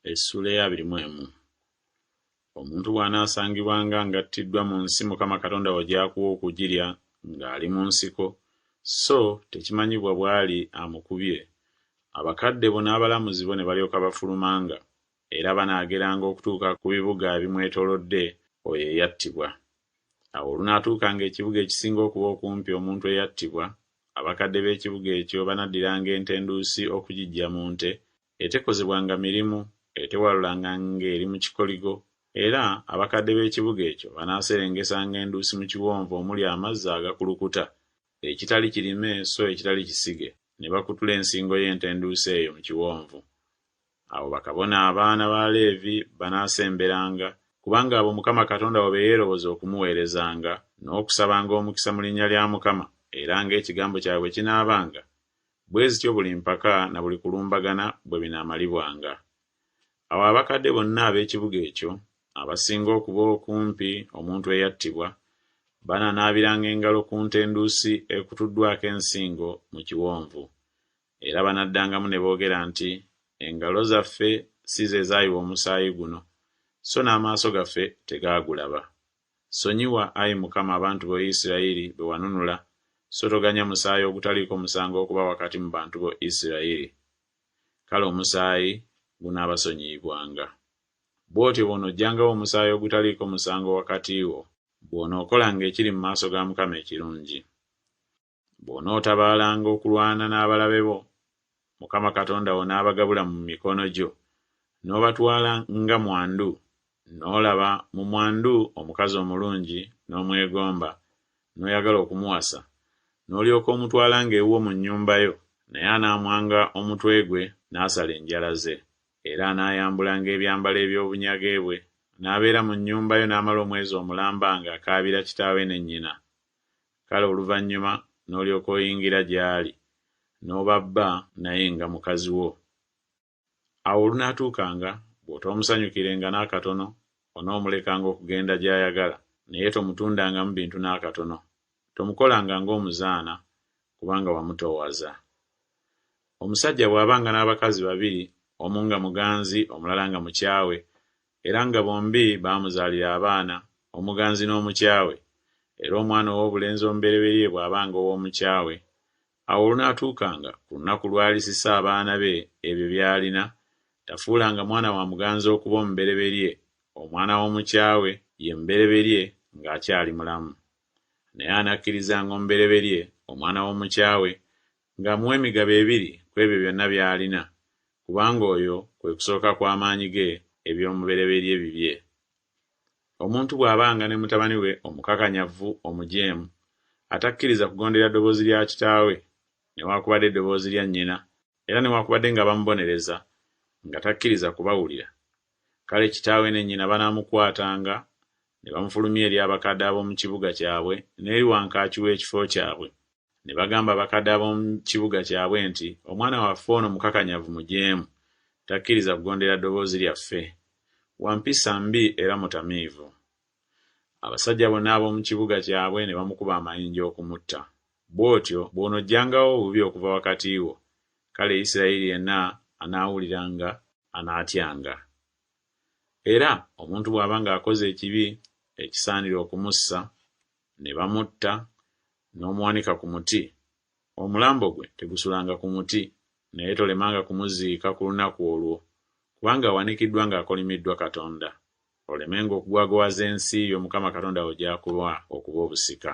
Essuula ey'abiri mu emu. Omuntu bw'anaasangibwanga ng'attiddwa mu nsi Mukama Katonda wo gy'akuwa okugirya ng'ali mu nsiko, so tekimanyibwa bw'ali amukubye, abakadde bo n'abalamuzi bo ne balyoka bafulumanga, era banaageranga okutuuka ku bibuga ebimwetoolodde oyo eyattibwa. Awo olunaatuukanga ekibuga ekisinga okuba okumpi omuntu eyattibwa, abakadde b'ekibuga ekyo banaddiranga ente enduusi okugiggya mu nte, etekozebwanga mirimu, etewalulanga ng'eri mu kikoligo, era abakadde b'ekibuga ekyo banaaserengesanga enduusi mu kiwonvu omuli amazzi agakulukuta, ekitali kirime so ekitali kisige, ne bakutula ensingo y'ente enduusi eyo mu kiwonvu. Awo bakabona abaana ba Leevi banaasemberanga, kubanga abo Mukama Katonda wo be yeeroboza okumuweerezanga, n'okusabanga omukisa mu linnya lya Mukama, era ng'ekigambo kyabwe bwe kinaabanga, bwe zityo buli mpaka na buli kulumbagana bwe binaamalibwanga. Awo abakadde bonna ab'ekibuga ekyo, abasinga okuba okumpi omuntu eyattibwa, banaanaabiranga engalo ku nte enduusi ekutuddwako ensingo mu kiwonvu. Era banaddangamu ne boogera nti, Engalo zaffe si ze zaayiwa omusaayi guno, so n'amaaso gaffe tegaagulaba. Sonyiwa, ayi Mukama, abantu bo Isirayiri be wanunula, so toganya musaayi ogutaliiko musango okuba wakati mu bantu bo Isirayiri. Kale omusaayi gunaabasonyiyibwanga. Bw'otyo bw'onoggyangawo omusaayi ogutaliiko musango wakati wo, bw'onookolanga ekiri mu maaso ga Mukama ekirungi. Bw'onootabaalanga okulwana n'abalabe bo, Mukama Katonda wo n'abagabula mu mikono gyo, n'obatwala nga mwandu, n'olaba mu mwandu omukazi omulungi n'omwegomba, n'oyagala okumuwasa, n'olyoka omutwalanga ewuwo mu nnyumba yo, naye anaamwanga omutwe gwe n'asala enjala ze, era anaayambulanga ebyambalo eby'obunyage bwe, n'abeera mu nnyumba yo n'amala omwezi omulamba ng'akaabira kitaawe ne nnyina. Kale oluvannyuma n'olyoka oyingira gy'ali, n'oba bba naye nga mukazi wo. Awo olunaatuukanga, bw'otoomusanyukirenga n'akatono, onoomulekanga okugenda gy'ayagala, naye tomutundangamu bintu n'akatono, tomukolanga ng'omuzaana, kubanga wamutoowaza. Omusajja bw'abanga n'abakazi babiri, omu nga muganzi, omulala nga mukyawe, era nga bombi baamuzaalira abaana, omuganzi n'omukyawe, era omwana ow'obulenzi omubereberye bw'abanga ow'omukyawe, awo olunaatuukanga ku lunaku lw'alisisa abaana be ebyo by'alina, tafuulanga mwana wa muganzi okuba omubereberye, omwana w'omukyawe ye mubereberye ng'akyali mulamu. Naye anakkirizanga omubereberye, omwana w'omukyawe, ng'amuwa emigabo ebiri ku ebyo byonna by'alina, kubanga oyo kwe kusooka kw'amaanyi ge, eby'omubereberye bibye. Omuntu bw'abanga ne mutabani we omukakanyavu omujeemu, atakkiriza kugondera ddoboozi lya kitaawe, newaakubadde eddoboozi lya nnyina, era newaakubadde nga bamubonereza, nga takkiriza kubawulira, kale kitaawe ne nnyina banaamukwatanga ne bamufulumya eri abakadde ab'omu kibuga kyabwe n'eri wankaaki w'ekifo kyabwe, Ne bagamba abakadde ab'omu kibuga kyabwe nti, Omwana waffe ono mukakanyavu mujeemu, takkiriza kugondera ddoboozi lyaffe. Wa mpisa mbi era mutamiivu. Abasajja bonna ab'omu kibuga kyabwe ne bamukuba amayinja okumutta. Bw'otyo bw'onoggyangawo obubi okuva wakati wo, kale Isirayiri yenna anaawuliranga anaatyanga. Era omuntu bw'aba ng'akoze ekibi ekisaanira okumussa, ne bamutta, n'omuwanika ku muti, omulambo gwe tegusulanga ku muti, naye tolemanga kumuziika ku lunaku olwo, kubanga awanikiddwa ng'akolimiddwa Katonda, olemenga okugwagowaza ensi yo Mukama Katonda wo gy'akuwa okuba obusika.